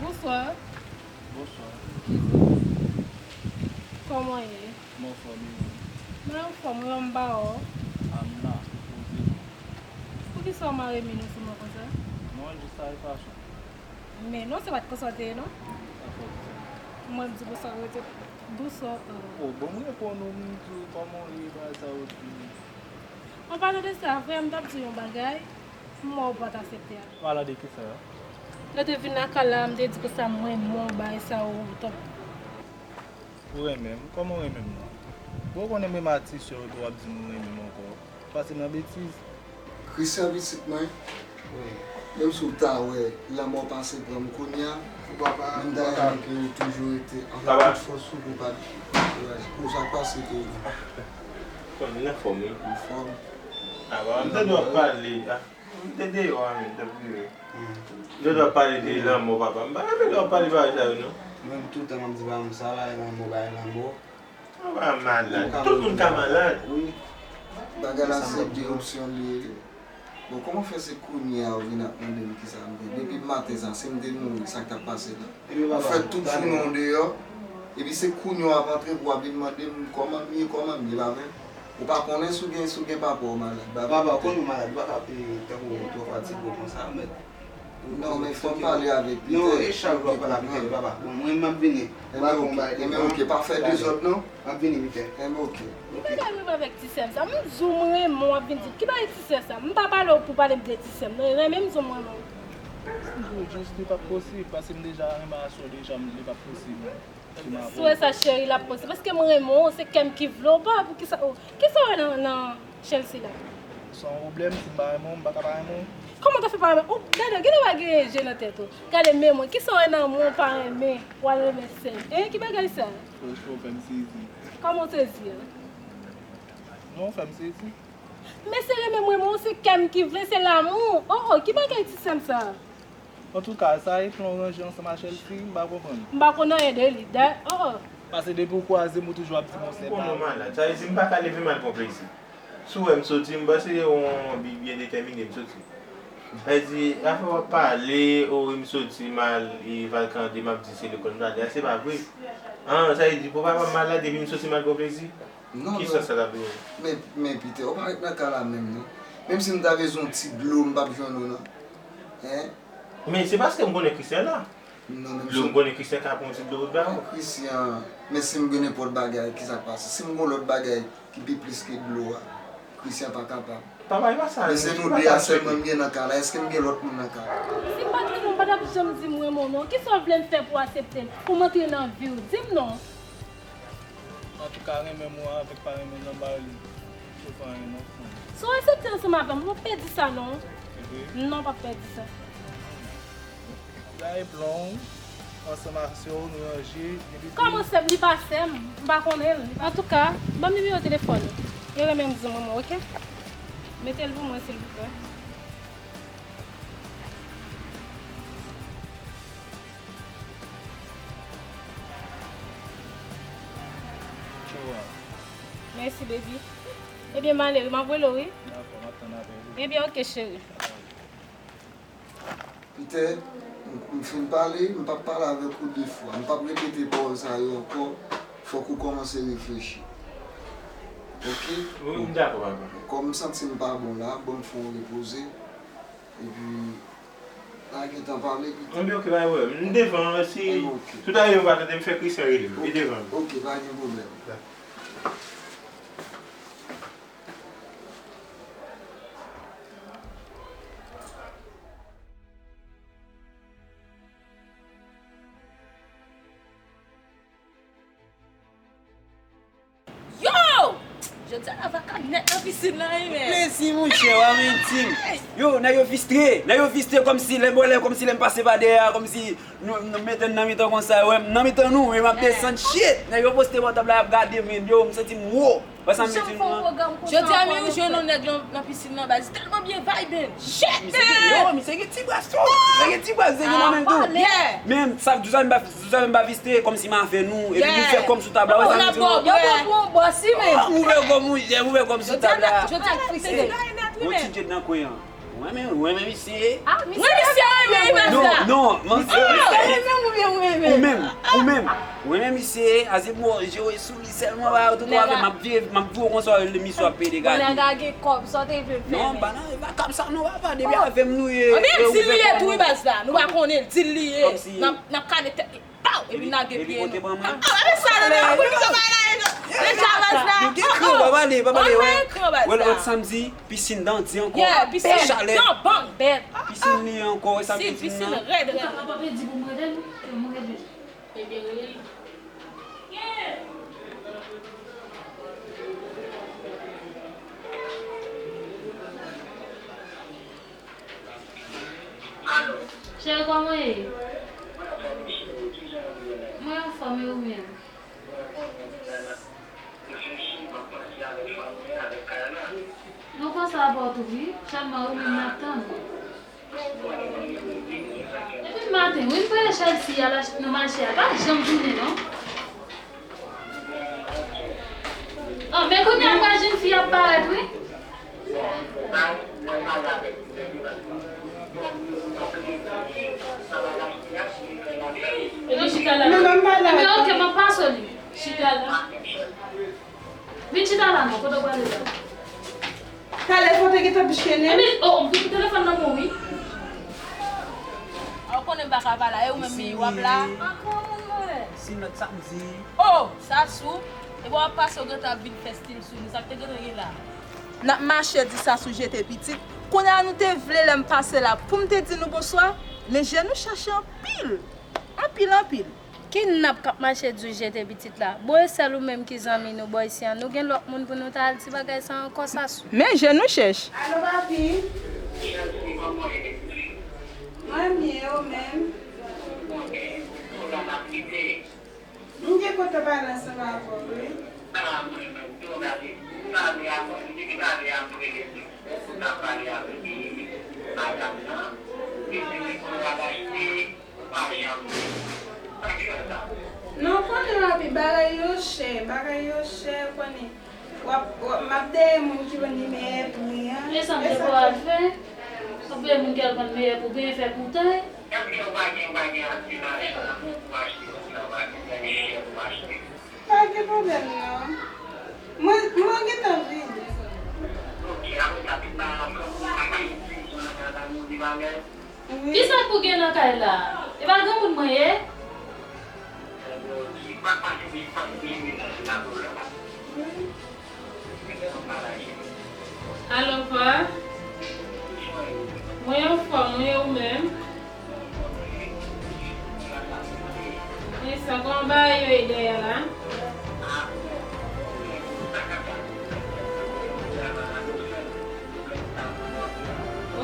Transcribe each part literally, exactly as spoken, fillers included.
Bonswa. Bonswa. Kòman w ye? Mwen anfòm, e ou? Mwen anfòm, wi, m ba w. A m la, poze. Poukisa w mare mi nou sou mwen konsa? Non, jis sa e fason. Men non, se pa t konsa w te ye, non. Sa fè w di sa? Mwen, m di bonswa, rete bonswa. O, bon, m reponn ou, m di w kòman w ye, bagay sa yo di. An palan de sa, frè, m t ap di w yon bagay, m wè w pa t aksepte a. Palan de kisa? Lè w te vin lakay la, m te di konsa m renmen w, bagay sa yo, w t ap Ou renmen m? Kòman w renmen m nan? Bon, ou konnen m renmen atis yo, epi w ap di m ou renmen m ankò. Pase m nan betiz. Christian pitit mwen, menm si w ta wè lanmò pase pran m kounye a, men m ta renmen ke ou toujou rete anvè tout fòs ou pou w pa dekouraje. Pou sa k pase ke ou. Fanmi nan fòm, wi. Anfòm. A, papa, m tande w ap pale. A, m te deyò a, men, m t ap rive. Lè w ap pale de lanmò papa m, m pa renmen lè w ap pale bagay sa yo, non. Mwen menm, tout tan m ap di papa m sa, bagay lanmò, bagay lanmò. Ou pa malad. Tout moun ka malad. Wi. Bagay la se de opsyon li ye. Bon, kòman fè se kounye a ou vin ap mande m kisa m gen? Depi maten sa, si m te mouri, sa k t ap pase la? Ou fè tout jounen w deyò, epi se kounye a w ap antre pou w ap vin mande m kòman m ye, kòman m ye, pa vre? Ou pa konnen si w gen, si w gen papa w malad, pa vre? Papa, ou konnen w malad, ou pa ka, e, tankou twò fatige konsa, mèt. Non, men fò m pale avèk Pitè. Non, e chak jou w ap pale avèk Pitè, papa. Bon, mwen, m ap vini. Enben, oke. Enben, oke. Pa fè dezòd, non. M ap vini, Pitè. Enben, oke. Ki bagay ou menm avèk ti sè m sa? M di w m renmen w, w ap vin di, ki bagay ti sè sa? M pa pale w pou pale m de ti sè m, non, e renmen m di w m renmen w. M di w jis li p ap posib, paske m deja renmen aswè deja, m di li p ap posib. Si w wè sa, cheri, l ap posib. Paske m renmen w, se kè m ki vle w, pa poukisa, oh, kisa w wè nan, nan Chelsea la? Se yon pwoblèm, si m pa renmen w, m pa ka pa renmen w. Kòman w ta fè pa renmen? Ou, gade, gade w pa gen je nan tèt ou. Gade, men mwen, kisa w wè nan mwen w pa renmen, w al renmen sè m? Hein, ki bagay sa? Franchman, w fè m sezi. Kòman w sezi a? Non, w fè m sezi. Men se renmen m renmen w, se kè m ki vle, se lanmou. Oh, oh, ki bagay ti sè m sa? Antouka, sa e plan w ranje ansanm a Chelsea, m pa konprann. M pa konn anyen de li, da, oh, oh. Paske depi w kwaze m, ou toujou ap di m yon sèl pawòl. Ou konnen w malad. Sa vle di m pa ka leve m al pran plezi. Si w wè m soti, m panse yon bi byen detèmine m soti. Sa vle di, afè w ap pale, o, m soti m al, e, Valkande, m ap di se lekòl m prale a, se pa vre. An, sa vle di, pou papa m malad, epi m soti m al pran plezi? Non, non. Ki sans sa t ap genyen? Men, men Pitè, ou pa ret nan kay la menm, non. Menm si m ta bezwen yon ti dlo, m p ap jwenn ou, non. Hein? Men se paske m konnen Christian la. Non, men dlo, m konnen Christian ka pran yon ti dlo pou l ba ou. Christian, men si m gen nenpòt bagay, kisa k pase? Si m gen lòt bagay ki pi plis ke dlo a, Christian pa kapab. Papa, e pa sa. Men se nou de a sèlman m gen nan kay la. Èske m gen lòt moun nan kay la? Si m pa t renmen w, m pa t ap janm di m renmen w, non. Kisa w vle m fè pou w aksepte m? Pou m antre nan vi w? Di m non. Antouka, renmen m ou avèk pa renmen m nan, m pa wè l chofe anyen, non. Si w aksepte ansanm avè m, ou p ap pèdi sa, non. Se vre? Non, w p ap pèdi sa. Gaye plan w, ansanm ak sè w, nou ranje, epi tou. Kòman sè m? Li pa sè m, m pa konnen l. Antouka, ban m nimewo telefòn ou. E renmen m di m renmen w, oke? Mete l pou mwen, silvouplè. Mèsi, baby. Ebyen, m ale wi, m ap rele w, wi. Dakò, m ap tann apèl ou. Ebyen, oke, cheri. Pitè, m, m fin pale, m p ap pale avèk ou de fwa. M p ap repete pawòl sa yo ankò. Fòk ou kòmanse reflechi. Oke? Wi, m dakò, papa. Kòm m santi m pa bon la, ban m fè w repoze. Epi, n a gentan pale pito. Ebyen, oke, pa gen pwoblèm. M devan, si tout a yon pa tande m fè Christian rele m. Li devan. Oke, pa gen pwoblèm. Yo! Jodi a la vaka nèt nan pisin nan, wi, men. Plezi, monchè, w ap entim. Yo, nèg yo fistre, nèg yo fistre kòmsi lè m bwè lè, kòmsi lè m pase pa dèyè a, kòmsi nou, nou mete n nan mitan konsa, yo wè m nan mitan nou, men m ap desann, shit! Nèg yo poste bò tab la, y ap gade m, men yo, m santi m wo. Wè sa m mete nou an? Jodi a, men, ou jwenn yon nèg nan, nan pisin nan, baz, tèlman byen vibe. Shit, man! Yo, misye gen ti bras tou. Misye gen ti bras, misye gen nan men tou. Men sa, tout sa m pa, tout sa m pa fistre, kòmsi m avè nou, epi nou fè kòm sou tab la, wè sa m di nou? Yo pran yon bò si, men. Ou fè kòm, ou fè kòm sou tab la. Jodi a nèt wi, men. Yon ti djed nan kwen an. Ou renmen, ou renmen misye? Ah, misye renmen, renmen, non, non, non, misye renmen ou byen ou renmen? Ou menm, ou menm. Ou renmen misye, a se bon, je wè sou li sèlman, ba, tout kwa, m ap viv, m ap viv konsa, misye ap pede gade. Nèg la gen kòb, sa w te vle fè? Non, ba nan, e pa kòb sa, non, papa, depi avè m nou ye. Anben, di l li ye tou, wi, baz la, nou pa konnen, di l li ye. N ap, n ap kale tèt li. Pow! Epi n lage pye nou. Epi kote ban mwen? Ah, ah, sa nou gen pou nou bay la, e, deja baz la. Nou gen kran, pa pale, pa pale, wè. Wè, lòt samdi, pisin dan di ankò. Yeah, pisin. Chalè. Pisin li ankò, wè sa pisin nan. Pisin rèd, rèd. Ou pa pedi pou m rele l, ke m rele l. Ebyen, rele l. Cheri, kòman w ye? Mwen anfòm, e ou menm? Nou konsa pa w tou wi, sèlman ou menm n ap tann. Depi maten, wi, m voye Chelsea al achte nan mache a, pa janm tounen non. Ah, men kounye a m wè jenn fi ap parèt, wi. Epi chita la. Men ban m pale avè l. Ebyen, oke, m ap pase w li. Chita la. Vin chita la non, kote w prale la? Talè fò te gentan pichke nen. Ebyen, oh, oh, m gen telefòn nan men w wi. Ou konnen m pa ka pale, e ou menm w ap la? Anpil moun mwen. Si nòt samdi. Oh, Sasou, epi w ap pase w gentan ap vin fè stil sou nou, sa k te gentan gen la? N ap mache di Sasou jete pitit. Kounye a nou te vle lè m pase la pou m te di nou bonswa, men je nou chèche anpil. Anpil, anpil. Ki nap k ap mache di w jete pitit la? Bon, e sèl ou menm ki zanmi nou bò isi an. Nou gen lòt moun pou nou ta al di bagay sa ankò, Sasou? Men je nou chèche. Alo, papi. Mwen byen, ou menm? M gen kontan pale ansanm avè w, wi. Non, konnen papi, bagay yo chè, bagay yo chè, konnen. W ap, w ap, m ap dèyè moun ki vann li meyè pri an. E sa m te pou al fè? W ap dèyè moun ki al vann meyè pri, w genyen fè koutay? Pa gen pwoblèm non. Mwen, mwen gentan vini. Wi. Kisa k pou gen nan kay la? E pa granmoun mwen ye? Wi. Alo, pa? Mwen anfòm, wi, ou menm? Wi, sa kòman bagay yo ye dèyè la?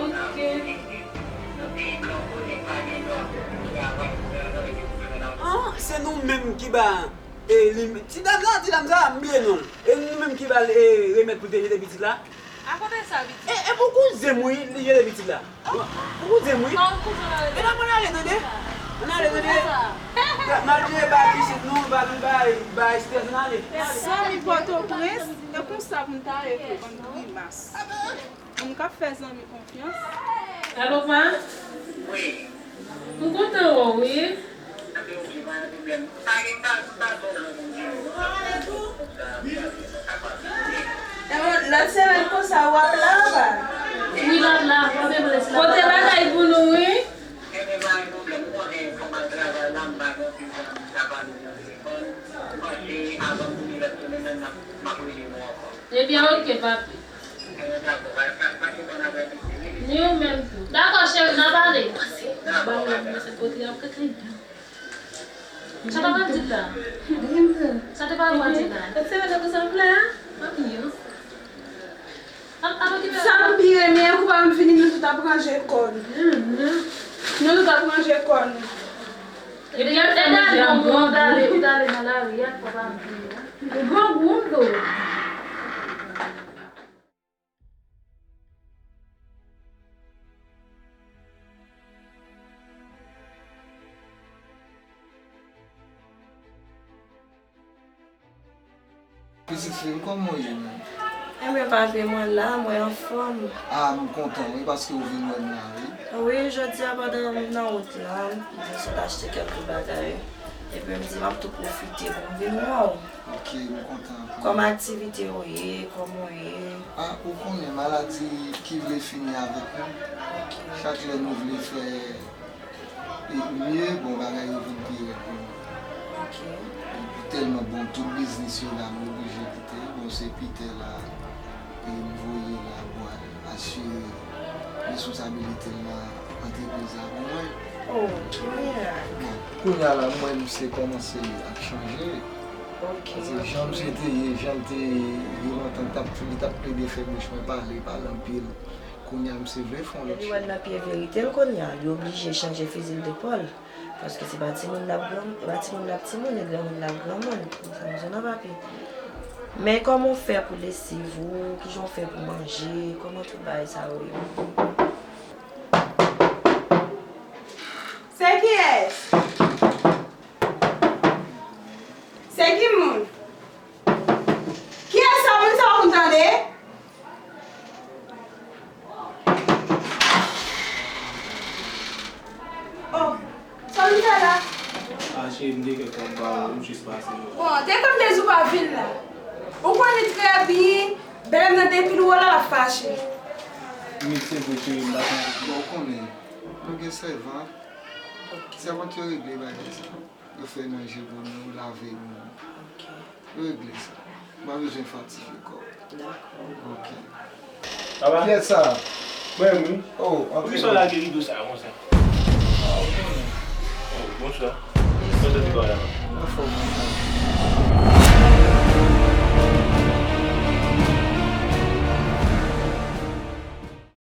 Ok. Ah, se nou menm ki ba, e, li, ti dam la, ti dam sa, m bliye non l. E nou menm ki ba l, e, remèd pou l te jete pitit la. Akote sa, pitit? E, e pou kouzen m, wi, li jete pitit la. Pou kouzen m, wi. Kòm kouzen w ale. E la, ann ale, tande. Ann ale, tande. M al jere bagay pitit nou, pa vin bay, bay estrès, ann ale. Zanmi Pòtoprens, e konsa pou n ta ye tou, bann grimas. Moun k ap fè zanmi konfyans. Alo, pa? Wi. M kontan wè w, wi. Lòt semèn konsa, w ap la, pa? Wi, l ap la, w ap embrase la. Pote bagay pou nou, wi. Ebyen, oke, papi. Ni ou menm tou. Dakò, cheri, n a pale. Ba mwen mesaj pote y ap kake. Sa te pral di la? Sa te pral di la? Sa m pi renmen an, kou pa m fini, nou tout ap ranje kò nou. Nou tout ap ranje kò nou. Ebyen, e dal bon, ou t ale, ou t ale nan lari a, kou pa m fini. Ou bon moun tou. Pitit fi m, kòman w ye menm? Ebyen, papi, mwen la, mwen anfòm. Ah, m kontan, wi, paske w vin wè m la, wi. Wi, jodi a, pandan m nan wout la, m sot achte kèlke bagay. Epi m di, m ap tou pwofite pou m vin wè w. Ok, m kontan anpil. Kòman aktivite yo ye? Kòman w ye? Ah, ou konnen, maladi ki vle fini avèk nou. Ok. Chak lè nou vle fè e mye, bon, bagay yo vin pi rèd pou nou. Ok. Tèlman, bon, tout biznis yo la, nou oblije kite. Bon, se Peter la, e m voye la pou al asire responsabilite l nan antrepriz la pou mwen. Oh, ki mirak. Bon, kounye a la, m wè misye kòmanse ap chanje. Ok, paske jan misye te ye, jan l te ye lontan, l t ap, li t ap plede fè bouch mwen pale, pale anpil. Kounye a, misye vle fè yon lòt chanje. Lè li wè l nan pye verite l kounye a, li oblije chanje fizi l de pòl. Paske se pa timoun l ap gran, se pa timoun l ap timoun, e granmoun l ap granmoun. Sa m di w non, papi. Men kòman w fè pou lesiv ou? Kijan w fè pou manje? Kòman tout bagay sa yo ye? Se kiyès? Se ki moun? Kiyès sa, moun sa w konn tande? Oh, sa w vin fè la? Ah, cheri, m te gen kòb ba ou, m jis pase. Bon, te kòm te di w pa vin la. Ou konnen trè byen, bèlè m nan depi l wè w la, l ap fache. Wi, se vre, cheri, m pa konn. Bon, ou konnen, nou gen sèvant. Sèvant yo regle bagay sa. Yo fè manje pou nou, lave pou nou. Ok. Yo regle sa. M pa bezwen fatige kò. Dakò. Ok. Papa? Kiyès sa? Mwen, wi. Oh, antre. Poukisa w lage rido sa a konsa? Ah, ou konnen. Oh, bonswa. Bonswa, ti kò la.